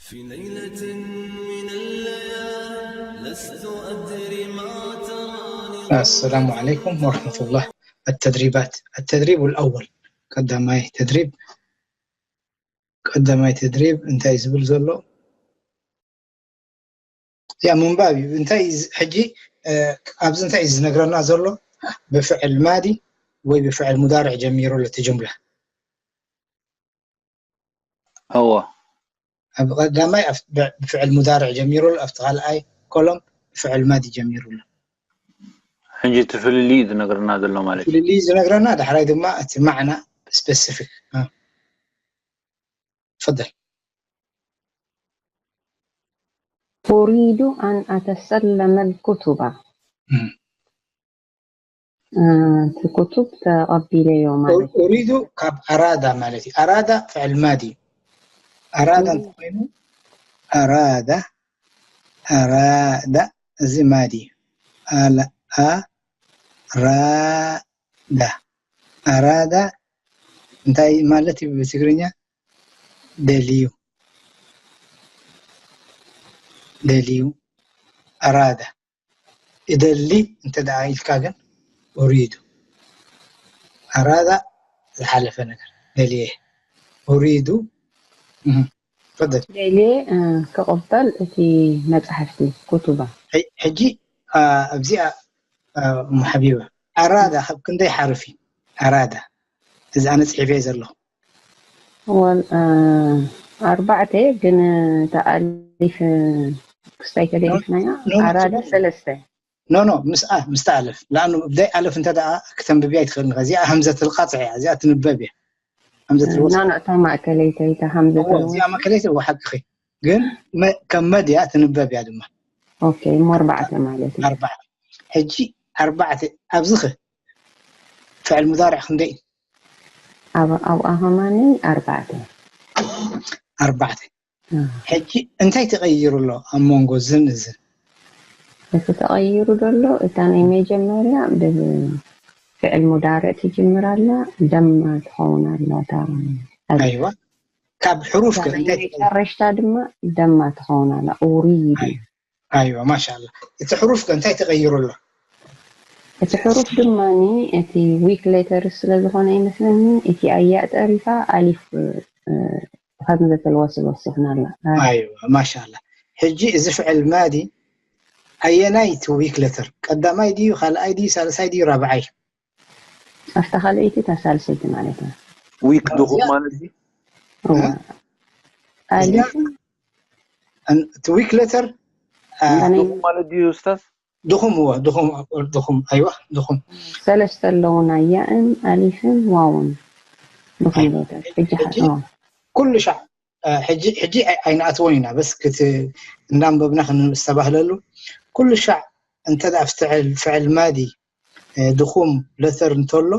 في ليلة من الليالي لست أدري ما تراني. السلام عليكم ورحمة الله. التدريبات. التدريب الأول. ቀዳማይ ተድሪብ ቀዳማይ ተድሪብ እንታይ ዝብል ዘሎ? ያ ምንባብ እዩ። እንታይ እዩ ዝ- ሕጂ እ፣ ኣብዚ እንታይ እዩ ዝነግረና ዘሎ? ብፍዕል ማዲ ወይ ብፍዕል ሙዳርዕ ጀሚሩ ኣሎ እቲ ጅምላ። እዎ። ኣብ ቀዳማይ ኣፍ- ብ- ብፍዕል ሙዳርዕ ጀሚሩ ኣሎ፣ ኣብቲ ካልኣይ ኮሎም ብፍዕል ማዲ ጀሚሩ ኣሎ። ሕጂ እቲ ፍልልይ እዩ ዝነግረና ዘሎ ማለት እዩ። ፍልልይ ዝነግረና፣ ዳሕራይ ድማ እቲ ማዕና ስፔሲፊክ። እ። ትፈደል። أريد أن أتسلم الكتب. እም። እቲ ኩቱብ ተቐቢለዮ ማለት እዩ። ኡሪዱ ካብ ኣራዳ ማለት እዩ። ኣራዳ ፍዕል ማዲ እዩ። ኣራዳ እም። እንተኮይኑ ኣራዳ ኣራዳ እዚ ማዲ እዩ። ኣላ ኣራዳ ኣራዳ እንታይ ማለት እዩ ብትግርኛ? ደልዩ ደልዩ ኣራዳ እደሊ እንተ ደኣ ኢልካ ግን ኡሪዱ ኣራዳ ዝሓለፈ ነገር ደልየ ኡሪዱ እህ፣ ፈደል ደልየ እ፣ ክቕበል እቲ መጻሕፍቲ ኩቱባ። ሕጂ አ፣ ኣብዚኣ አ፣ እሙ ሓቢባ ኣራዳ ካብ ክንደይ ሓርፍ እዩ ኣራዳ እዚ ኣነ ጽሒፈ ዘለኹ ወል እ፣ ኣርባዕተ ግን እታ ኣሊፍ ክስታይ ተገዲፍናያ ኖ፣ ኖ፣ ኣራዳ ጽቡቅ። ሰለስተ ኖ ኖ ምስኣ ምስታ ኣለፍ ለኣኑ ብዳይ ኣለፍ እንተ ደኣ ክተንብብያ ኣይትኽእልን ኢኻ። እዚኣ ሃምዘት ልቃጽዕ እያ። እዚኣ ትንበብ እያ። ሃምዘት ልወስል ኖ ኖ እታ ማእከለይቲ እታ ሃምዘት እዎ እዚኣ መከለይቲ እዋ ሓቅኺ ግን መ- ከም መድያ ትንበብ እያ ድማ ኦኬ እሞ ኣርባዕተ ማለት እዩ። ኣርባዕተ ሕጂ ኣርባዕተ ኣብዚኸ ፍዕል ሙዳርዕ ክንደይ እዩ? ኣብ ኣብኣ ከማኒ ኣርባዕተ ኣርባዕተ እ። ሕጂ እንታይ ተቐይሩ ኣሎ ኣብ መንጎ ዝን እዝን? እቲ ተቐይሩ ዘሎ እታ ናይ መጀመርያ ብፍዕል ሙዳርዕ ትጅምር ኣላ ደማ ትኸውን ኣላ እታ ኣይዋ ካብ ሕሩፍ ከ እታ ናይ እንታይ ተቐይሩ? መጨረሽታ ድማ ደማ ትኸውን ኣላ ኡሪዱ ኣይዋ ማሻላ እቲ ሕሩፍ ከ እንታይ ተቐይሩ ኣሎ? እቲ ሕሩፍ ድማ እቲ ዊክ ሌተር ስለ ዝኾነ ይመስለኒ እቲ ኣያእ ጠሪፋ ኣሊፍ እ፣ ሃምዘተል ወስል ወሲኽና ኣላ። እ፣ ኣይዋ ማሻላ ሕጂ እዚ ፍዕል ማዲ ኣየናይ እቲ ዊክ ሌተር ቀዳማይ ድዩ ካልኣይ ድዩ ሳልሳይ ድዩ ራብዓይ? ኣብታ ካልኣይቲ እታ ሳልሰይቲ ማለት እያ። ዊክ ድኹም እዚኣ- ማለት እዩ። እዋ እ? ኣሊፍ እቲ ዊክ ሌተር እንታይ ድኹም ማለት ድዩ ኡስታዝ? ድኹም እዎ ድኹም ድኹም ኣይዋ ድኹም ሰለስተ ኣለዉና ያእን ኣሊፍን ዋውን ድኹም ሌተር ሕጂ ሕጂ እ፣ ኩሉ ሻዕ እ፣ ሕጂ ሕጂ ኣይ- ኣይንኣትዎን ኢና በስ ክት እንዳንበብና ክንስተባህለሉ ኩሉ ሻዕ እንተ ደኣ ፍትዕል ፍዕል ማዲ እ፣ ድኹም ለተር እንተሎ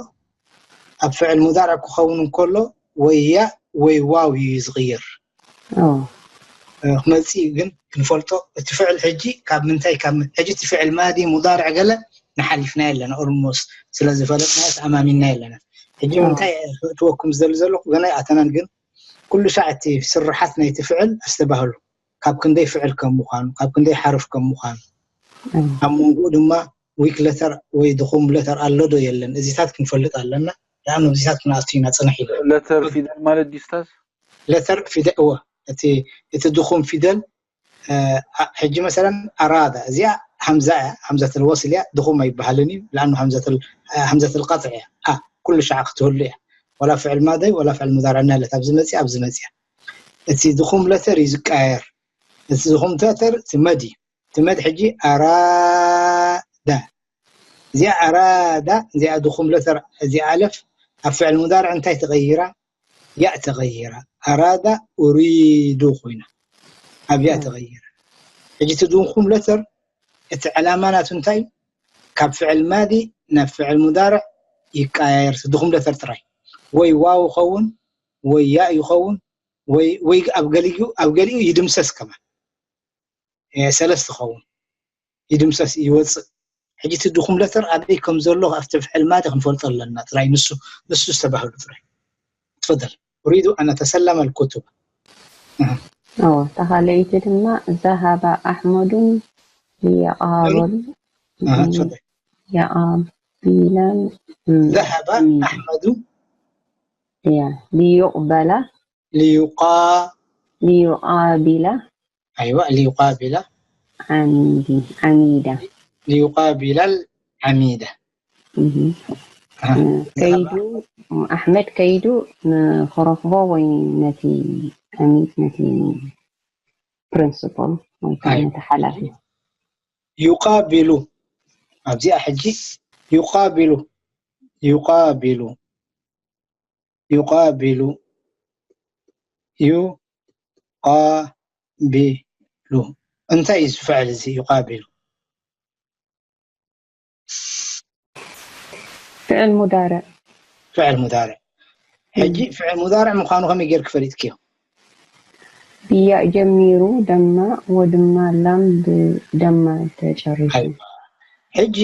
ኣብ ፍዕል ሙዳርዕ ክኸውን እንከሎ ወይ ያእ ወይ ዋው እዩ ዝቕየር። ኦ፣ እ፣ ክመጽእ እዩ ግን ክንፈልጦ እቲ ፍዕል ሕጂ ካብ ምንታይ ካብ ምን- ሕጂ እቲ ፍዕል ማዲ ሙዳርዕ ገለ ንሓሊፍና የለና ኦልሞስት ስለ ዝፈለጥና ተኣማሚንና የለና። ሕጂ ኦ። ምንታይ ክእትወኩም ዝደሊ ዘለኹ ገና ይኣተናን ግን ኩሉ ሻዕ እቲ ስርሓት ናይቲ ፍዕል ኣስተባህሉ ካብ ክንደይ ፍዕል ከም ምዃኑ ካብ ክንደይ ሓርፍ ከም ምዃኑ ኦ። ኣብ መንጎኡ ድማ ዊክ ለተር ወይ ድኹም ለተር ኣሎ ዶ የለን እዚታት ክንፈልጥ ኣለና። ደኣ እዚታት ክንኣቱ ኢና ጽንሕ ኢሉ ለተር ፊደል ማለት ድዩ ኡስታዝ? ለተር ፊደል እወ እቲ እቲ ድኹም ፊደል እ፣ ኣ- ሕጂ መሰለን ኣራዳ እዚኣ ሃምዛ እያ ሃምዘት ልወስል እያ ድኹም ኣይበሃልን እዩ ለኣኑ ሃምዘት ል- እ፣ ሃምዘት ልቃጥዕ እያ ኣ ኩሉ ሻዕ ክትህሉ እያ ወላ ፍዕል ማደይ ወላ ፍዕል ሙዳርዕና ያለት ኣብዚ መፅያ ኣብዚ መፅያ እቲ ድኹም ለተር እዩ ዝቀያየር እቲ ድኹም ለተር እቲ መድ እዩ እቲ መድ ሕጂ ኣራዳ እዚኣ ኣራዳ እዚኣ ድኹም ለተር እዚኣ ኣለፍ ኣብ ፍዕል ሙዳርዕ እንታይ ተቐይራ ያእ ተቐይራ ኣራዳ ኡሪዱ ኮይና ኣብ ያእ ተቐይራ ሕጂ እቲ ድኹም ለተር እቲ ዕላማ ናቱ እንታይ ካብ ፍዕል ማዲ ናብ ፍዕል ሙዳርዕ ይቀያየር እቲ ድኹም ለተር ጥራይ ወይ ዋው ይኸውን ወይ ያእ ይኸውን ወይ ወይ ኣብ ገሊኡ ኣብ ገሊኡ ይድምሰስ ከማን እ፣ ሰለስተ ይኸውን ይድምሰስ ይወፅእ ሕጂ እቲ ድኹም ለተር ኣበይ ከም ዘሎ ኣብቲ ፍዕል ማዲ ክንፈልጦ ኣለና ጥራይ ንሱ ንሱ ዝተባህሉ ጥራይ ትፈደል ኡሪዱ ኣን ኣተሰለመ ልኩቱብ ኦ፣ እታ ካልኣይቲ ድማ ذهب أحمد ليقابل أها، تفضل. يقابل ذهب أحمد يا ليقبل ليقا ليقابل أيوة، ليقابل عميدي عميدة. ليقابل العميدة. مهم. أها. ከይዱ ኣሕመድ ከይዱ ንክረኽቦ ወይ ነቲ ዓሚድ ነቲ ፕሪንስፖል ወይ ከዓ ኣይ። ነቲ ሓላፊ يقابل ኣብዚኣ ሕጂ يقابل يقابل يقابل يقابل እንታይ እዩ እዚ ፍዕል እዚ يقابل ፍዕል ሙዳርዕ ፍዕል ሙዳርዕ ሕጂ ፍዕል ሙዳርዕ ምዃኑ ከመይ ጌርኪ ፈሊጥክዮ ብያእ ጀሚሩ ደማ ወድማ ላም ብደማ ተጨሪሱ ሕጂ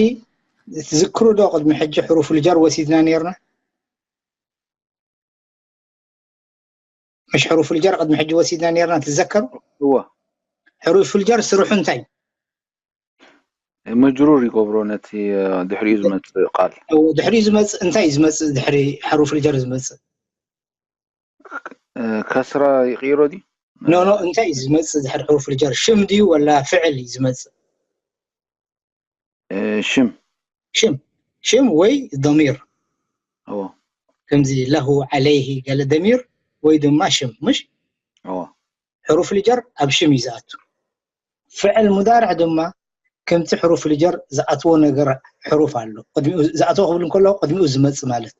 ትዝክሩ ዶ ቅድሚ ሕጂ ሕሩፍ ልጀር ወሲድና ነርና مش حروف الجر قد محجي وسيدنا نيرنا تتذكروا؟ هو حروف الجر سرحون تاي مجرور يقبرو نتي دحري زمت قال أو دحري زمت انتاي زمت دحري حروف الجر زمت كسرة يغيرو دي نو نو انتاي زمت دحر حروف الجر شم دي ولا فعل زمت شم شم شم وي ضمير هو ከምዚ له عليه قال ضمير ወይ ድማ ሽም مش هو حروف الجر ኣብ ሽም እዩ ዝኣቱ ፍዕል ሙዳርዕ ድማ ከምቲ ሕሩፍ ልጀር ዝኣትዎ ነገር ሕሩፍ ኣሎ ዝኣትዎ ክብል እንከሎ ቅድሚኡ ዝመፅእ ማለት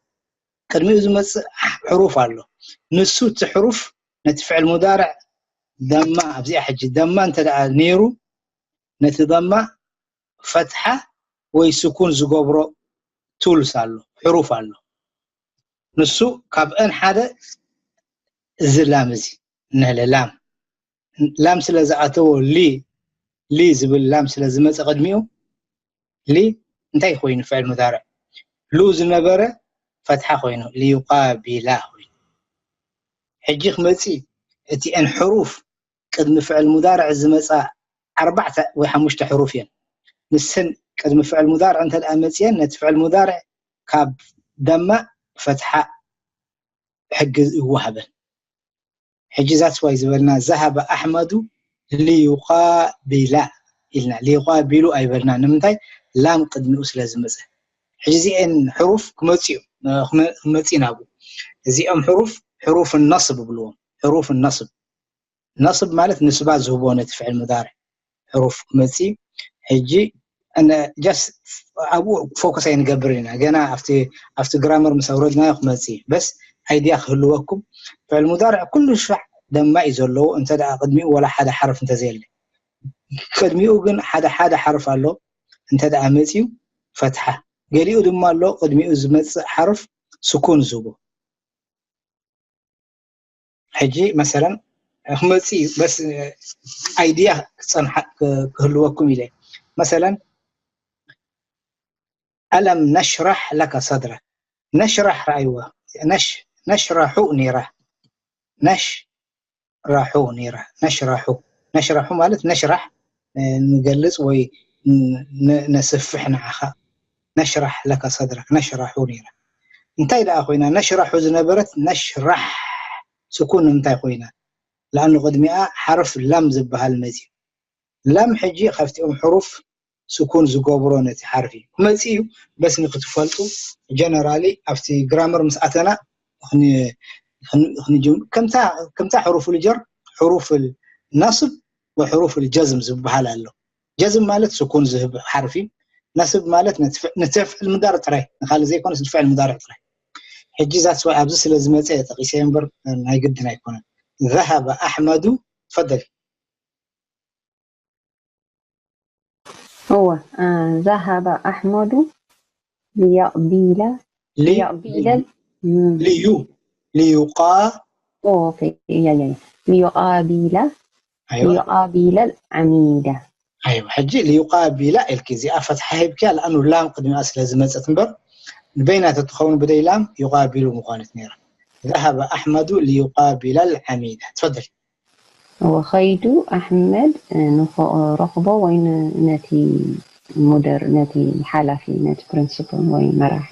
ቅድሚኡ ዝመፅእ ሕሩፍ ኣሎ ንሱ እቲ ሕሩፍ ነቲ ፍዕል ሙዳርዕ ደማ ኣብዚኣ ሕጂ ደማ እንተ ነይሩ ነቲ ደማ ፈትሓ ወይ ስኩን ዝገብሮ ቱልስ ኣሎ ሕሩፍ ኣሎ ንሱ ካብአን ሓደ እዚ ላም እዚ እንህለ ላም ላም ስለ ዝኣተዎ ሊ ሊ ዝብል ላም ስለ ዝመፀ ቅድሚኡ ሊ እንታይ ኮይኑ ፍዕል ሙዳርዕ ሉ ዝነበረ ፈትሓ ኮይኑ ሊዩቃቢላ ኮይኑ ሕጂ ክመፂ እቲአን ሕሩፍ ቅድሚ ፍዕል ሙዳርዕ ዝመፃ ኣርባዕተ ወይ ሓሙሽተ ሕሩፍ እየን ንስን ቅድሚ ፍዕል ሙዳርዕ እንተ መፅየን ነቲ ፍዕል ሙዳርዕ ካብ ደማ ፈትሓ ሕጊ ይወሃበን ሕጂ ዛትስ ዋይ ዝበልና ذهب أحمد ليقابل ኢልና ليقابل ኣይበልና ንምንታይ ላም ቅድሚኡ ስለ ዝመፀ ሕጂ እዚአን ሕሩፍ ክመፅኡ ክመፅኡ ናብኡ እዚኦም ሕሩፍ ሕሩፍ ነስብ ብልዎም ሕሩፍ ነስብ ነስብ ማለት ንስባ ዝህቦ ነቲ ፍዕል ሙዳርዕ ሕሩፍ ክመፅእ ሕጂ ጀስት ኣብኡ ፎከስ ኣይንገብር ኢና ገና ኣብቲ ኣብቲ ግራመር ምስ ኣውረድናዮ ክመፅእ በስ ኣይድያ ክህልወኩም ፍዕል ሙዳርዕ ኩሉ ሻዕ ደማ እዩ ዘለዎ እንተ ደኣ ቅድሚኡ ወላ ሓደ ሓርፍ እንተዘየለ ቅድሚኡ ግን ሓደ ሓደ ሓርፍ ኣሎ እንተ ደኣ መፅዩ ፈትሓ ገሊኡ ድማ ኣሎ ቅድሚኡ ዝመፅእ ሓርፍ ስኩን ዝህቦ ሕጂ መሰለን ክመፅእ እዩ በስ ኣይድያ ክፀንሓ ክህልወኩም ኢለ መሰለን ألم نشرح لك صدرك نشرح رأيوه نش نشرح نيره نشرح نيره نشرح نشرح ማለት ነሽራሕ ንገልፅ ወይ ነስፍሕ ንዓኻ ነሽራሕ ለካ ሰድረክ ነሽራሑ ነይራ እንታይ ደኣ ኮይና ነሽራሑ ዝነበረት ነሽራሕ ስኩን ንምንታይ ኮይና ለኣኑ ቅድሚኣ ሓርፍ ላም ዝበሃል መፅዩ ላም ሕጂ ካብቲኦም ሕሩፍ ስኩን ዝገብሮ ነቲ ሓርፊ ክመፅእ እዩ በስ ንክትፈልጡ ጀነራሊ ኣብቲ ግራመር ምስ ኣተና ከምታ ሕሩፍ ልጀር ሕሩፍ ናስብ ወሕሩፍ ጀዝም ዝበሃል ኣሎ ጀዝም ማለት ስኩን ዝህብ ሓርፊ ናስብ ማለት ነቲ ፍዕል ምዳር ጥራይ ንካልእ ዘይኮነስ ንፍዕል ምዳርዕ ጥራይ ሕጂ ዛትስ ዋይ ኣብዚ ስለ ዝመፀ ጠቂሰ እምበር ናይ ግድን ኣይኮነን ذهب أحمد تفضل هو ذهب أحمد ليقبل ليقبل ليو ليقا أوكي يا يا ليقابل أيوة ليقابل العميد أيوة ሕጂ ليقابل ኢልኪ እዚኣ ፈትሓ ሂብኪያ ለኣኑ ላም ቅድሚኣ ስለ ዝመፀት እምበር ንበይና ተትኸውን ብደይ ላም يقابل ምዃነት ነይራ ذهب أحمد ليقابل العميد تفضل ወኸይዱ ኣሕመድ ንኽረኽቦ ወይ ን- ነቲ ሙደር ነቲ ሓላፊ ነቲ ፕሪንስፕል ወይ መራሒ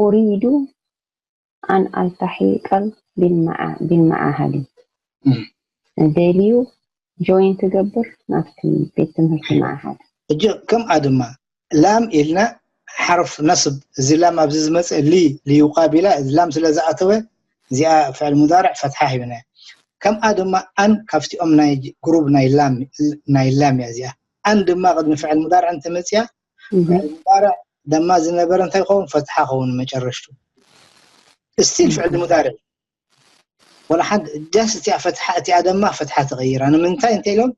ኡሪዱ ኣን ኣልታሒቀል ቢልመዓ- ቢልመዓሃዲ እም። ደልዩ ጆይን ክገብር ናብቲ ቤት ትምህርቲ መዓሃድ ሕጂ ከምኣ ድማ ላም ኢልና ሓርፍ ነስብ እዚ ላም ኣብዚ ዝመፀ ሊ ሊዩቃቢላ እዚ ላም ስለ ዝኣተወ እዚኣ ፍዕል ሙዳርዕ ፈትሓ ሂብና ከምኣ ድማ ኣን ካብቲኦም ናይ ግሩብ ናይ ላም ናይ ላም እያ እዚኣ ኣን ድማ ቅድሚ ፍዕል ሙዳርዕ እንተመፅያ ፍዕል ሙዳርዕ ደማ ዝነበረ እንታይ ይኸውን ፈትሓ ኸውን መጨረሽቱ ስቲል ፍዕል ሙዳርዕ ወላ ሓንቲ ጃስ እቲኣ ፈትሓ እቲኣ ደማ ፈትሓ ተቐይራ ንምንታይ እንተ ኢሎም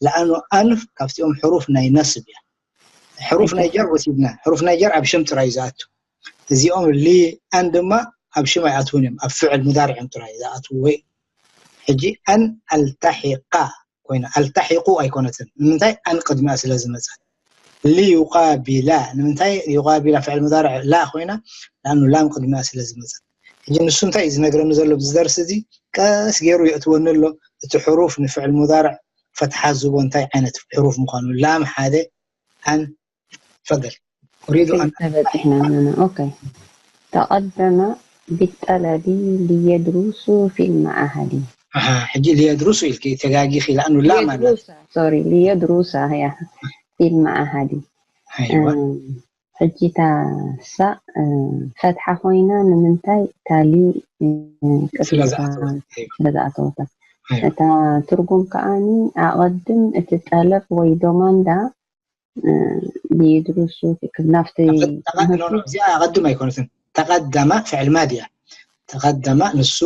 ለኣኑ ኣንፍ ካብቲኦም ሕሩፍ ናይ ነስብ እያ ሕሩፍ ናይ ጀር ወሲድና ሕሩፍ ናይ ጀር ኣብ ሽም ጥራይ ዝኣቱ እዚኦም ሊ ኣን ድማ ኣብ ሽም ኣይኣትውን እዮም ኣብ ፍዕል ሙዳርዕም ጥራይ ዝኣትው ወይ ሕጂ ኣን ኣልታሒቃ ኮይና ኣልታሒቁ ኣይኮነትን ንምንታይ ኣን ቅድሚኣ ስለ ዝመፀት ሊ ዩቃቢላ ንምንታይ ዩቃቢላ ፍዕል ሙዳርዕ ላ ኮይና ለኣኑ ላም ቅድሚኣ ስለ ዝመፀት ሕጂ ንሱ እንታይ እዩ ዝነግረኒ ዘሎ ብዚ ደርሲ እዚ ቀስ ገይሩ የእትወኒ ኣሎ እቲ ሕሩፍ ንፍዕል ሙዳርዕ ፈትሓ ዝቦ እንታይ ዓይነት ሕሩፍ ምዃኑ ላም ሓደ ኣን ፈደል ሪዱ ኣን ተበፂሕና ኣለና ኦኬ ተቐደመ ቢጠለቢ ልየድሩሱ ፊልም ኣሃዲ ኣሃ ሕጂ ልየድሩሱ ኢልኪ ተጋጊኺ ለኣኑ ላም ኣላ ሶሪ ልየድሩሳ ያ ፊልም ኣሃዲ ኣይዋ ሕጂ እታ ሳእ ፈትሓ ኮይና ንምንታይ እታ ሊ ቅድሚታ ስለዝኣተወት ኣይዋ ስለዝኣተወታ ኣይዋ እታ ትርጉም ከዓኒ ኣቐድም እቲ ጠለብ ወይ ዶማንዳ እ፣ ሊድሩሱ ናብቲ ተቐ- ኖ፣ ኖ፣ እዚኣ ኣቐድም ኣይኮነትን ተቐደማ ፍዕል ማድ እያ ተቐደማ ንሱ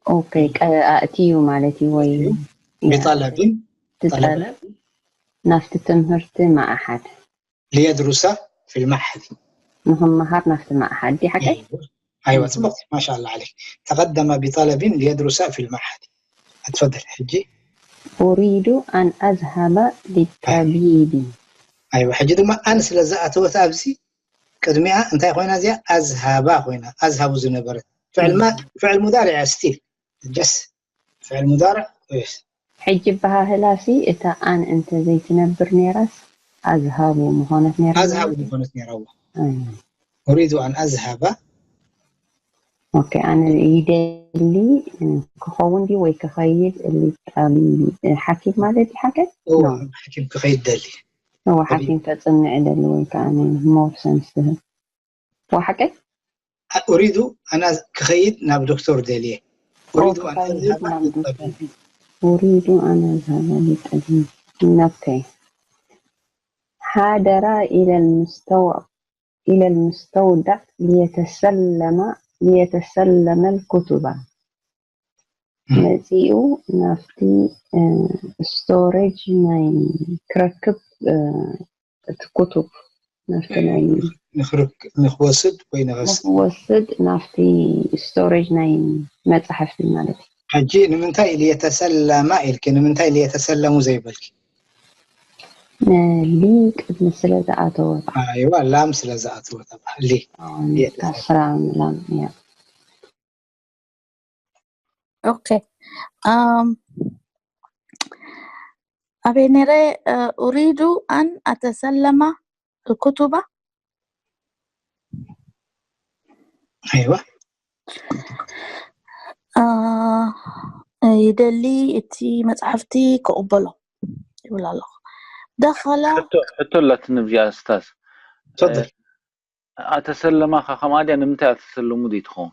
ኦኬ ቀ- ኣእትዩ ማለት እዩ ወይ ቢጠለቢን ትጠለብ ናብቲ ትምህርቲ መኣሓድ ልየድሩሳ ፊልማሓድ ንክመሃር ናብቲ መኣሓድ ዲ ሓቀይ ኣይዋ ፅቡቅ ማሻ ኣላ ዓለይክ ተቐደማ ቢጠለቢን ልየድሩሳ ፊልማሓድ ኣትፈደል ሕጂ أريد أن أذهب للطبيب ኣይዋ ሕጂ ድማ ኣን ስለ ዝኣተወት ኣብዚ ቅድሚኣ እንታይ ኮይና እዚኣ ኣዝሃባ ኮይና ኣዝሃቡ ዝነበረት ፍዕል ማ- ፍዕል ሙዳርዕ እያ ስቲል ጀስ ፍዕል ሙዳርዕ yes ሕጂ በሃህላሲ እታ ኣን እንተ ዘይትነብር ነይራስ ኣዝሃቡ ምኾነት ነይራ ኣዝሃቡ ዝኾነት ነይራዎ أريد أن أذهب ኦኬ ኣነ ይደሊ ክኸውን ድዩ ወይ ክኸይድ ሊጠቢ ሓኪም ማለት ይሓገዝ እዋ ሓኪም ክኸይድ ደሊ እዋ ሓኪም ከፅንዕ ደሊ ወይ ከዓ more sense ትህብ እዋ ሓቀይ أريد أنا ክኸይድ ናብ ዶክተር ደልየ أريد أن ክኸይድ أذهب ናብ للطبيب ዶክተር أريد أن أذهب للطبيب ኦኬ حضر إلى المستو إلى المستودع ليتسلم ليتسلم الكتب መፂኡ ናብቲ ስቶሬጅ ናይ ክረክብ እ፣ እቲ ኩቱብ ናብቲ ናይ ንኽርክ- ንኽወስድ ወይ ንኸስ ንክወስድ ናብቲ ስቶሬጅ ናይ መፅሓፍቲ ማለት እዩ ሕጂ ንምንታይ ልየተሰለማ ኢልኪ ንምንታይ ልየተሰለሙ ዘይበልኪ ሊ ቅድሚ ስለ ዝኣተወ ኣይዋ ላም ስለ ዝኣተወ ተባህሊ ኣስራ ላም እያ ኦኬ ኣም፣ ኣበይ ነረ እ፣ أريد أن أتسلم الكتب ኣይዋ እ፣ ይደሊ እቲ መፅሓፍቲ ክቕበሎ ይብል ኣለኹ ደኸላ ሕቶ ሕቶ ኣላትኒ እዚኣ ስታዝ ተፈል ኣተሰለማኻ ከምኣ ድያ ንምንታይ ኣተሰለሙ ድዩ ትኸውን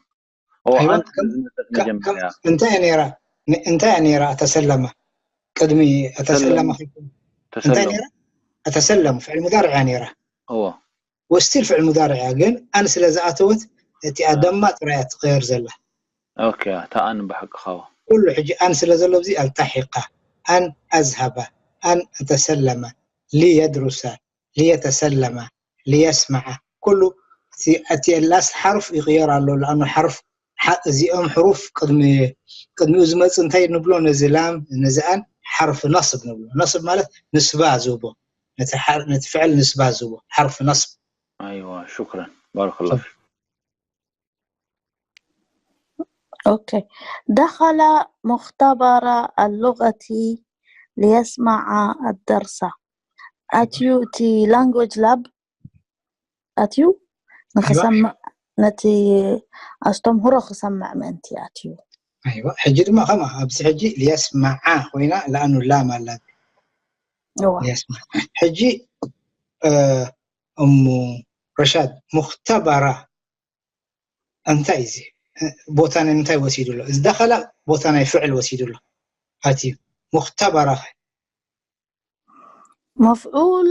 ኣይዋ ኣን ከም- ዝመፀት ከም- ከም- መጀመርያ እንታይ ነይራ ን- እንታይ ነይራ ኣተሰለማ ቅድሚ ኣተሰለማ እንታይ ተሰለሙ ነይራ ኣተሰለሙ ፍዕል ሙዳርዕ እያ ነይራ እዎ ወስቲል ፍዕል ሙዳርዕ እያ ግን ኣን ስለ ዝኣተወት እቲኣ ደማ ጥራይ እያ ትቀየር ዘላ ኦኬ እታ ኣን ብሓቅኻዎ ኩሉ ሕጂ ኣን ስለ ዘሎ እዚ ኣልታሒቃ ኣን ኣዝሃባ ኣን ኣተሰለማ ሊየድሩሳ ሊየተሰለማ ሊየስመዓ ኩሉ እቲ እቲ ላስት ሓርፍ ይቕየር ኣሎ ለኣኑ ሓርፍ ሓ- እዚኦም ሕሩፍ ቅድሚ ቅድሚኡ ዝመፅእ እንታይ ንብሎ ነዚ ላም ነዚኣን ሓርፍ ነስብ ንብሎ ነስብ ማለት ንስባ ዝህቦ ነቲ ሓር- ነቲ ፍዕል ንስባ ዝህቦ ሓርፍ ነስብ ኣይዋ ሽክረን ባረከላ ፊክ أوكي. دخل مختبر اللغة ليسمع الدرس. ኣትዩ እቲ language lab ኣትዩ ንክሰምዕ፣ ነቲ ኣስተምህሮ ክሰምዕ ምእንቲ ኣትዩ። ኣይዋ ሕጂ ድማ ከምኣ ኣብዚ ሕጂ ሊየስማዓ ኮይና ለኣኑ ላም ኣላት። ሕጂ እሙ ረሻድ ሙክተበራ እንታይ እዚ ቦታ ናይ ምንታይ ወሲዱ ኣሎ? እዚ ደኸላ ቦታ ናይ ፍዕል ወሲዱ ኣሎ። ኣትዩ ሙክተበራ መፍዑል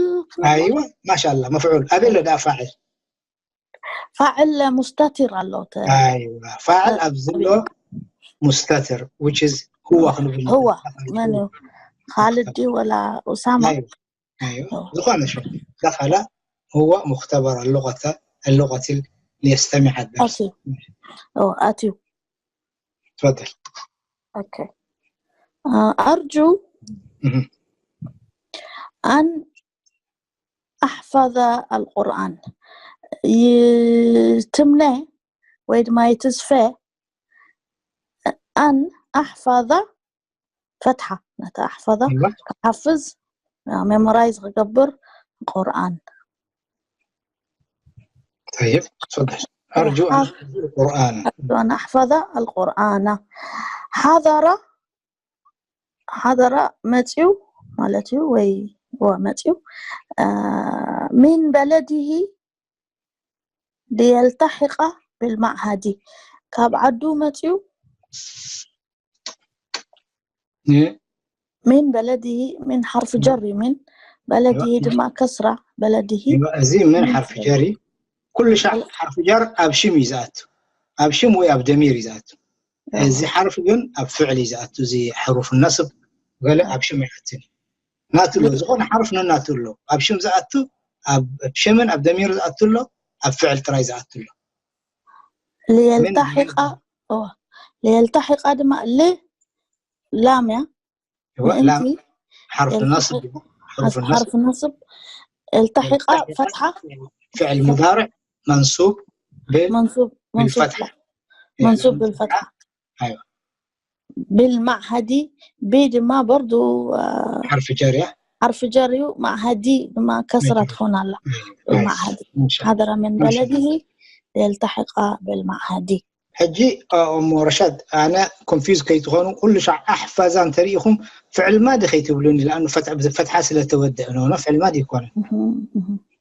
ኣይዋ ማሻላ መፍዑል ኣበይ ኣሎ ደኣ ፋዕል? ፋዕል ሙስተትር ኣሎ። ኣይዋ ፋዕል ኣብዚ ኣሎ ሙስተትር which is هو ክንብል هو መን እዩ? ካልድ ድዩ ወላ ኡሳማ? ዝኾነ ሽም ደኸላ هو مختبر اللغة اللغة ليستمع الدرس ኣትዩ تفضل أرجو أن أحفظ القرآن يتمنى ወይ ድማ ይትስፈ أن أحفظ ፈትሓ ነቲ ኣሕፈظ ክሓፍዝ ሜሞራይዝ ክገብር ቁርኣን طيب تفضل أرجو أن أحفظ القرآن أرجو أن أحفظ القرآن حضر حضر መፅዩ ማለት እዩ ወይ መፅዩ من بلده ليلتحق بالمعهد ካብ ዓዱ መፅዩ من بلده من حرف جر من بلده ድማ كسرة بلده እዚ من حرف جر ኩሉ ሻዕ حرف جر ኣብ ሽም እዩ ዝኣቱ ኣብ ሽም ወይ ኣብ ደሚር እዩ ዝኣቱ እዚ حرف ግን ኣብ ፍዕል እዩ ዝኣቱ እዚ حروف النصب ገለ ኣብ ሽም ኣይኣትን እዩ ናቱ ኣሎ ዝኾነ حرف ነናቱ ኣሎ ኣብ ሽም ዝኣቱ ኣብ ሽምን ኣብ ደሚር ዝኣቱ ኣሎ ኣብ ፍዕል ጥራይ ዝኣቱ ኣሎ ليلتحق ليلتحق ድማ ل ላም እያ ምእንቲ حرف النصب حرف النصب التحق فتحة فعل مضارع منصوب منصوب بالفتحة منصوب بالفتحة أيوة بالمعهد ب ድማ برضو حرف جر حرف جر እዩ معهدي ድማ كسرة ትኾን ኣላ بالمعهد حضر من بلده ليلتحق بالمعهد ሕጂ እሞ ረሻድ ኣነ ኮንፊዝ ከይትኾኑ ኩሉ ሻዕ ኣሕፈዛ እንተሪኢኹም ፍዕል ማዲ ከይትብሉኒ ለኣኑ ፈትሓ ስለተወደእ ነሆነ ፍዕል ማዲ ይኮነን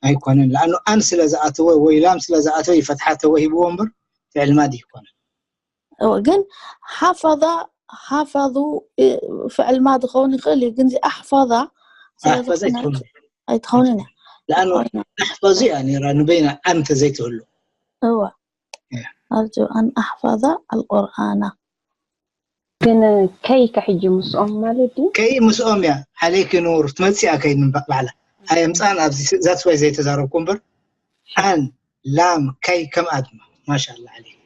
ኣይኮነን ለኣኑ ኣን ስለ ዝኣተወ ወይ ላም ስለ ዝኣተወ ይፈትሓ ተወሂብዎ እምበር ፍዕል ማዲ ይኮነን ግን ሓፈዛ ሓፈዙ ፍዕል ማዲ ክኸውን ይኽእል እዩ ግን ኣሕፈዛ ኣሕፈዛ ይትኾኑ ኣይትኸውንን እያ ለኣኑ ኣሕፈዙ እያ ነራ ንበይና ኣን ተዘይትህሉ እዋ أرجو أن أحفظ القرآن ግን ከይ ከሕጂ ምስኦም ማለት ድዩ ከይ ምስኦም እያ عليك نور ትመፅእ እያ ከይ ንባዕ ባዕላ ኣየምፃን ኣብዚ that's why ዘይተዛረብኩ እምበር ኣን ላም ከይ ከምኣ ድማ ማሻላ عليك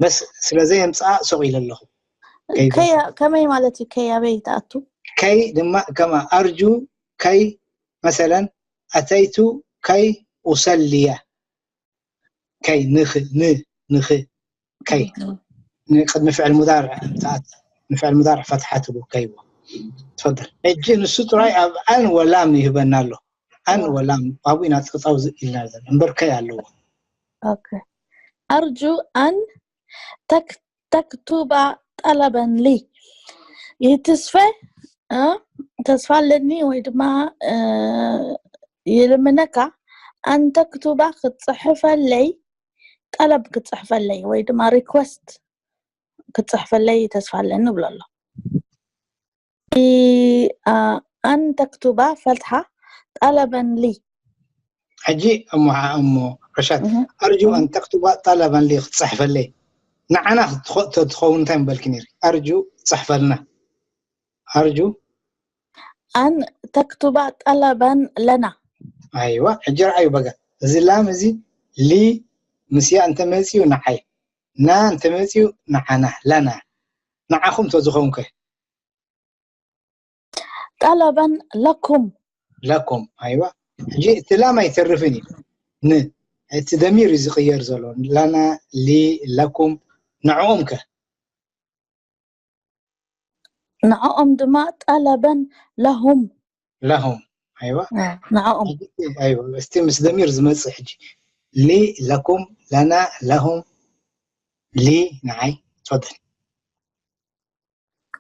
በስ ስለዘየምፅኣ ሱቕ ኢለ ኣለኹ ከመይ ማለት እዩ ከይ ኣበይ ትኣቱ ከይ ድማ ከማ ኣርጁ ከይ መሰለን ኣተይቱ ከይ ኡሰልያ ከይ ንኽ ን ንኽ ከይ ንቅድሚ ፍዕል ሙዳርዕ ምትኣት ንፍዕል ሙዳርዕ ፈትሓ ትቡ ከይዎ ትፈል ሕጂ ንሱ ጥራይ ኣብ ኣን ወላም ይህበና ኣሎ ኣን ወላም ኣብኡ ኢና ጥቅጣው ኢልና ዘለ እምበር ከይ ኣለዎ أرجو أن تكتب طلبا لي ይትስፈ ተስፋ ኣለኒ ወይ ድማ ይልምነካ أن تكتب ክትፅሕፈለይ ጠለብ ክትፅሕፈለይ ወይ ድማ ሪኩስት ክትፅሕፈለይ ተስፋ ኣለኒ ይብሎ ኣሎ أن تكتب ፈትሓ ጠለበን ሊ ሕጂ እሞ እሞ ረሻድ أرجو أن تكتب طلبا لي ክትፅሕፈለይ ንዓና ትኸውን እንታይ ምበልኪ ነይሪ ኣርጁ ትፅሕፈልና ኣርጁ أن تكتب طلبا لنا ኣይዋ ሕጂ ረኣዩ በጋ እዚ ላም እዚ ሊ ምስያ እንተመፅዩ ንዓይ ና እንተመፅዩ ንዓና ለና ንዓኹም ተዝኸውን ከ ጠለበን ለኩም ለኩም ኣይዋ ሕጂ እቲ ላም ኣይተርፍን እዩ ን እቲ ደሚር እዩ ዝቅየር ዘሎ ለና ሊ ለኩም ንዕኦም ከ ንዕኦም ድማ ጠለበን ለሁም ለሁም ኣይዋ ንዕኦም ኣይዋ እስቲ ምስ ደሚር ዝመጽእ ሕጂ ሊ ለኩም ለና ለሁም ሊ ንዓይ ትፈضل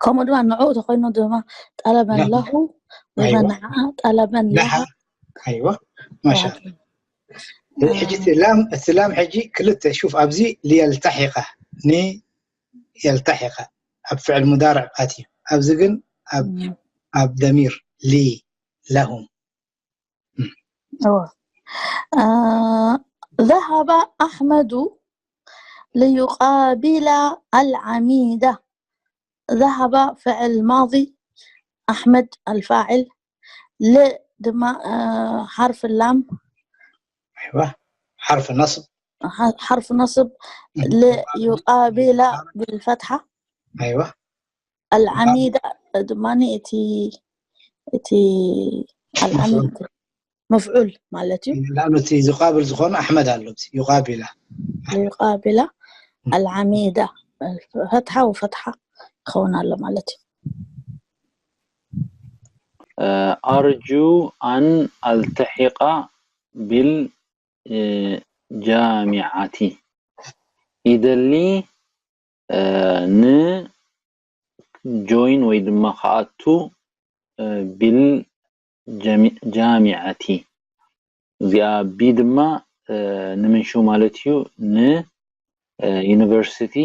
ከምኡ ድማ ንዕኡ ተኮይኑ ድማ ጠለበን ለሁ ወይ ኣይዋ ንዓ ጠለበን ለሃ ለሃ ኣይዋ ማሻ ሕጂ እቲ ላም እቲ ላም ሕጂ ክልተ ሹፍ ኣብዚ ሊየልተሒቀ ኒ የልተሒቀ ኣብ ፍዕል ሙዳርዕ ኣትዩ ኣብዚ ግን ኣብ ኣብ ደሚር ሊ ለሁም ذهب أحمد ليقابل العميد ذهب فعل ماضي أحمد الفاعل ل ድማ حرف اللام ኣይዋ ሓርፍ ነስብ حرف نصب ليقابل بالفتحة ኣይዋ العميد ድማ እቲ እቲ العميد مفعول ማለት እዩ ላም እቲ ዝቃብል ዝኾነ ኣሕመድ ኣሎ ዩቃቢላ ليقابل العميد ፈትሓ ወፈትሓ ክኸውን ኣሎ ማለት እዩ أرجو أن ألتحق بالجامعة ይደሊ ን join ወይ ድማ ክኣቱ ቢል ጃሚዓቲ እዚኣ ቢ ድማ ንምንሹ ማለት እዩ ን ዩኒቨርሲቲ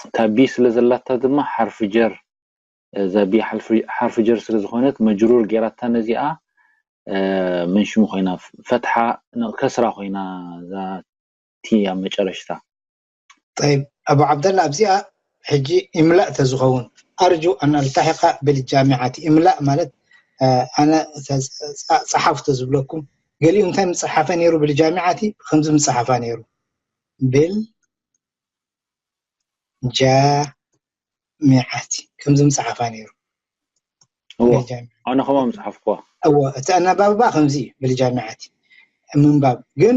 እታ ቢ ስለ ዘላታ ድማ ሓርፊ ጀር እዛ ቢ ሓርፊ ጀር ስለ ዝኾነት መጅሩር ጌራታ ነዚኣ ምንሽሙ ኮይና ፈትሓ ከስራ ኮይና እዛ ቲ ኣብ መጨረሽታ طيب ኣቡ ዓብደላ ኣብዚኣ ሕጂ ኢምላእ ተዝኸውን ኣርጁ ኣን ኣልታሒቃ ብልጃሚዓቲ ኢምላእ ማለት ኣነ ፀሓፍ ተዝብለኩም ገሊኡ እንታይ ምፅሓፈ ነይሩ ብልጃሚዓቲ ከምዚ ምፅሓፋ ነይሩ ብል ጃሚዓቲ ከምዚ ምፅሓፋ ነይሩ እዎ ኣነ ከምኦም ዝሓፍኩዋ እዎ እቲ ኣናባብባ ከምዚ እዩ ብልጃሚዓቲ ምንባብ ግን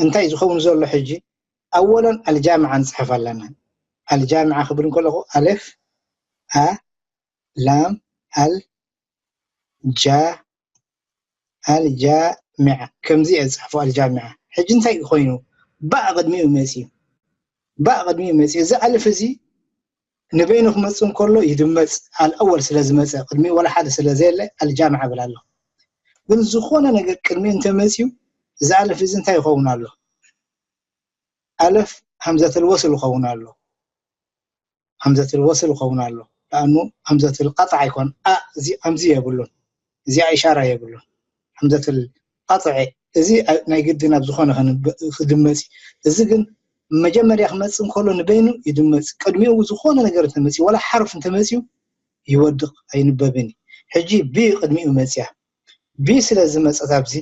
እንታይ ዝኸውን ዘሎ ሕጂ ኣወለን ኣልጃምዓ ንፅሕፍ ኣለና ኣልጃምዓ ክብል እንከለኹ ኣለፍ ኣ ላም ኣል ጃ ኣልጃሚዓ ከምዚ እየ ዝፅሕፎ ኣልጃሚዓ ሕጂ እንታይ ኮይኑ ባእ ቅድሚኡ መፅዩ ባእ ቅድሚኡ መፅዩ እዚ ኣልፍ እዚ ንበይኑ ክመፅእ እንከሎ ይድመፅ ኣልኣወል ስለ ዝመፀ ቅድሚኡ ወላ ሓደ ስለ ዘየለ ኣልጃምዓ ብል ኣለኹ ግን ዝኾነ ነገር ቅድሚኡ እንተመፅዩ እዚ ኣልፍ እዚ እንታይ ይኸውን ኣሎ ኣለፍ ሃምዘተል ወስል ይኸውን ኣሎ ሃምዘተል ወስል ይኸውን ኣሎ ለኣኑ ሃምዘተል ቀጥዓ ኣይኮን ኣ እዚ ኣምዚ የብሉን እዚኣ ኢሻራ የብሉን ሃምዘተል ቀጥዐ እዚ ናይ ግድን ኣብ ዝኾነ ክድመፅ እዚ ግን መጀመርያ ክመፅእ እንከሎ ንበይኑ ይድመፅ ቅድሚኡ ዝኾነ ነገር እንተመፅኡ ወላ ሓርፍ እንተመፅኡ ይወድቕ ኣይንበብን እዩ ሕጂ ቢ ቅድሚኡ መፅያ ቢ ስለ ዝመፀት ኣብዚ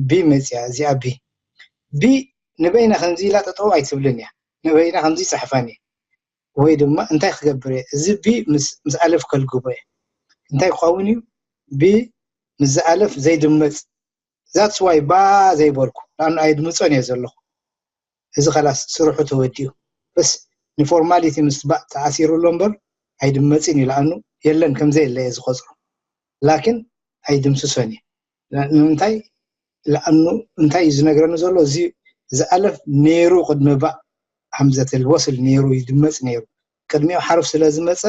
ቢ መፅያ እዚኣ ቢ ቢ ንበይና ከምዚ ኢላ ጠጠው ኣይትብልን እያ ንበይና ከምዚ ይፅሕፈን እየ ወይ ድማ እንታይ ክገብር እየ እዚ ቢ ምስ ኣለፍ ከልግቦ እየ እንታይ ክኸውን እዩ ቢ ምስ ኣለፍ ዘይድመፅ that's why ባ ዘይበልኩ ንኣኑ ኣየድምፆን እየ ዘለኹ እዚ ከላስ ስርሑ ተወዲኡ በስ ንፎርማሊቲ ምስ ባእ ተኣሲሩ ኣሎ እምበር ኣይድመፅን እዩ ለኣኑ የለን ከምዘየለ እየ ዝቆፅሮ ላኪን ኣይድምስሶን እየ ንምንታይ ለኣኑ እንታይ እዩ ዝነግረኒ ዘሎ እዚ ዝኣለፍ ነይሩ ቅድሚ ባእ ሃምዘተል ወስል ነይሩ ይድመፅ ነይሩ ቅድሚኡ ሓርፍ ስለ ዝመፀ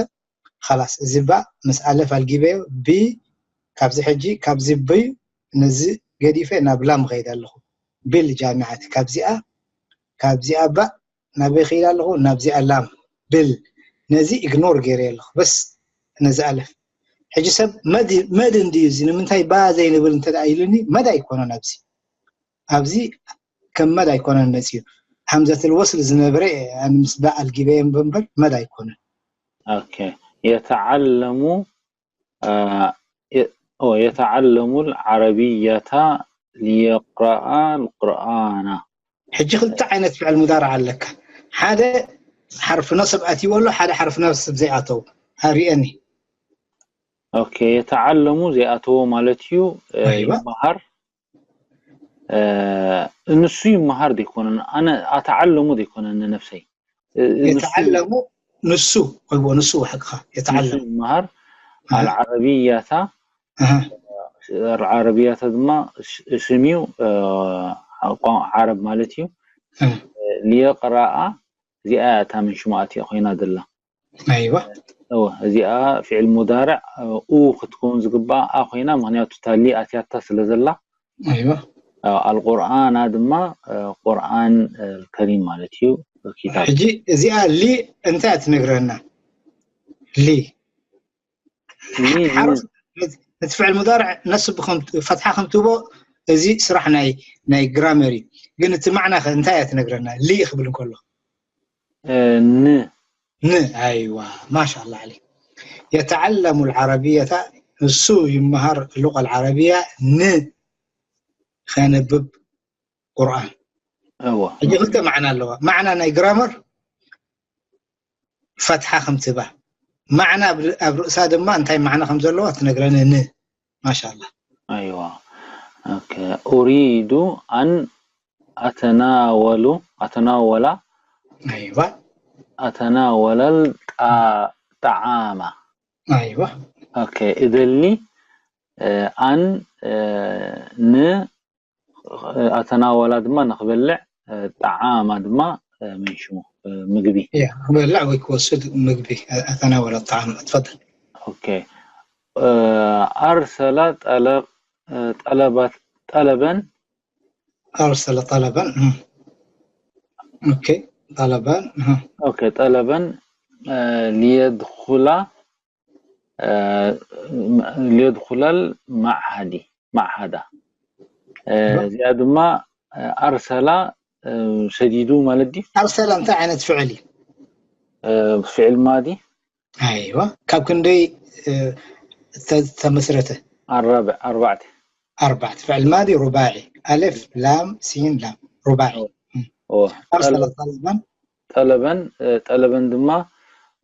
ላስ እዚ ባ ምስ ኣለፍ ኣልጊበዮ ቢ ካብዚ ሕጂ ካብዚ ብዩ ነዚ ገዲፈ ናብ ላም ኸይድ ኣለኹ ቢል ጃሚዓት ካብዚኣ ካብዚኣ ባ ናበይ ኸይድ ኣለኹ ናብዚኣ ላም ብል ነዚ ኢግኖር ገይረ ኣለኹ በስ ነዚ ኣለፍ ሕጂ ሰብ መድ እንድዩ እዚ ንምንታይ ባ ዘይንብል እንተ ኢሉኒ መድ ኣይኮነን ኣብዚ ኣብዚ ከም መድ ኣይኮነን መፅዩ ሃምዘትል ወስል ዝነብረ ኣነ ምስ ባ ኣልጊበ እምበር መድ ኣይኮነን ኦኬ የተዓለሙ የተዓለሙ ዓረብየታ ሊየቅረአ ልቁርኣና ሕጂ ክልተ ዓይነት ፍዕል ሙዳርዕ ኣለካ ሓደ ሓርፊ ነስብ ኣትይዎ ኣሎ ሓደ ሓርፊ ነስብ ዘይኣተው ኣርእየኒ ኦኬ የተዓለሙ ዘይኣተዎ ማለት እዩ ይመሃር ንሱ ይመሃር ዘይኮነን ኣነ ኣተዓለሙ ዘይኮነን ንነፍሰይ የተዓለሙ ንሱ፣ ቆይዎ፣ ንሱ ሓቅኻ፣ ንሱ የተዓለም። ይመሃር። ኣሃ። ኣልዓረብያታ ኣሃ። ኣልዓረብያታ ድማ ስ- ስም እዩ፣ እ፣ ቋ- ዓረብ ማለት እዩ። እ። ሊየቅራኣ፣ እዚኣ እያ እታ ምን ሽሙ ኣትያ ኮይና ዘላ። ኣይዋ። እወ፣ እዚኣ ፍዕል ሙዳርዕ፣ እ፣ ኡ ክትከውን ዝግባኣ ኮይና፣ ምክንያቱ እታ ሊ ኣትያታ ስለ ዘላ። ኣይዋ። እ፣ ኣልቁርኣና ድማ፣ እ፣ ቁርኣን፣ እ፣ ከሪም ማለት እዩ። ኪታብ። ሕጂ እዚኣ ሊ እንታይ እያ ትነግረና? ሊ። ሊ ሓሩስ ነቲ ፍዕል ሙዳርዕ ነስብ ከም ፈትሓ ከም ትህቦ፣ እዚ ስራሕ ናይ፣ ናይ ግራመር እዩ። ግን እቲ ማዕና ከ እንታይ እያ ትነግረና? ሊ ክብል እንከሎ። እ፣ ን። ን፣ ኣይዋ፣ ማሻ ኣላህ ዓሊ። የተዓለሙ ልዓረብየታ፣ እሱ ይመሃር ሉቃ ልዓረብያ ን ከነብብ ቁርኣን። እወ። ሕጂ ክልተ ማዕና ኣለዋ። ማዕና ናይ ግራመር ፈትሓ ከም ትህባ። ማዕና ኣብ ር-፣ ኣብ ርእሳ ድማ እንታይ ማዕና ከም ዘለዋ ትነግረኒ ን። ማሻ ኣላህ። ኣይዋ። ኦኬ። ኡሪዱ ኣን ኣተናወሉ፣ ኣተናወላ፣ ኣይዋ። ኣተናወለል ጣ-፣ ጣዓማ። ኣይዋ። ኦኬ። እደሊ፣ እ፣ ኣን፣ እ፣ ን፣ እ፣ ኣተናወላ ድማ ንክበልዕ፣ እ፣ ጣዓማ ድማ፣ እ፣ ምን ሽሙ፣ እ፣ ምግቢ። እያ፣ ክበልዕ ወይ ክወስድ ምግቢ፣ ኣተናወለ ጣዓማ። ትፈضል። ኦኬ። እ፣ ኣርሰላ ጠለብ፣ እ፣ ጠለባት፣ ጠለበን። ኣርሰለ ጠለበን። እም። ኦኬ፣ ጠለበን። እም። ኦኬ፣ ጠለበን፣ እ፣ ሊየድኹላ፣ እ፣ ሊየድኹላል ማዕሃዲ፣ ማዕሃዳ። እ፣ እዚኣ ድማ፣ እ፣ ኣርሰላ፣ እ፣ ሰዲዱ ማለት ድዩ? ኣርሰለ እንታይ ዓይነት ፍዕል እዩ? እ፣ ፍዕል ማዲ። ኣይዋ፣ ካብ ክንደይ፣ እ፣ ተ-፣ ተመስረተ? ኣራብዕ፣ ኣርባዕተ። ኣርባዕተ። ፍዕል ማዲ ሩባዒ። ኣለፍ፣ ላም፣ ሲን፣ ላም። ሩባዒ። እም። እወ። ኣርሰለ ጠለብ-፣ ጠለበን። ጠለበን፣ እ፣ ጠለበን ድማ፣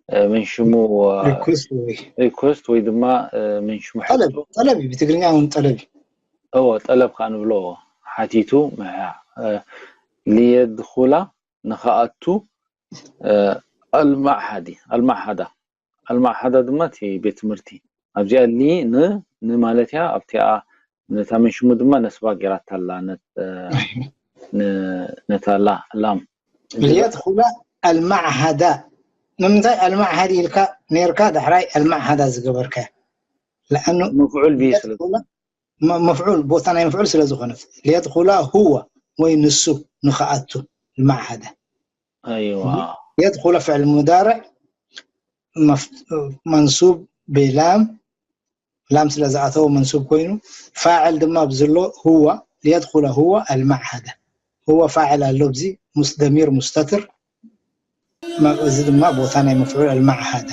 እ፣ ምን ሽሙ፣ እ፣ ሪኩስት ወይ ሪኩስት ወይ ድማ፣ እ፣ ምን ሽሙ ጠለብ፣ ሕቶ። ጠለብ እዩ። ብትግርኛ እውን ጠለብ እዩ። እወ፣ ጠለብ ከዓ ንብሎ። እወ። ሓቲቱ ምሕያሕ፣ እ፣ ሊየድኹላ ንኸኣቱ፣ እ፣ ኣልማዕሃዲ፣ ኣልማዕሃዳ። ኣልማዕሃዳ ድማ እቲ ቤት ትምህርቲ። ኣብዚኣ ሊ ን፣ ን ማለት እያ። ኣብቲኣ ነታ ምን ሽሙ ድማ ነስባ ጌራታ ኣላ። ነ-፣ እ፣ ን-፣ ነታ ላ-፣ ላም። ሊየድኹላ ኣልማዕሃዳ። ንምንታይ ኣልማዕሃዲ ኢልካ ነርካ ዳሕራይ ኣልማዕሃዳ ዝገበርካ? ለኣኑ መፍዑል ብሂ ስለ ሊየድኹላ መ-፣ መፍዑል፣ ቦታ ናይ መፍዑል ስለ ዝኾነት። ሊየድኹላ ሁወ ወይ ንሱ ንኸኣቱ ልማዕሃደ። ኣይዋ። ሊየድኹላ ፍዕል ሙዳርዕ መፍ-፣ መንሱብ ብላም፣ ላም ስለ ዝኣተወ መንሱብ ኮይኑ፣ ፋዕል ድማ ብዝሎ ሁወ፣ ሊየድኹላ ሁወ ኣልማዕሃደ። ሁወ ፋዕል ኣሎ ብዚ ሙስ-፣ ደሚር ሙስተትር፣ መ-፣ እዚ ድማ ቦታ ናይ መፍዑል ኣልማዕሃደ።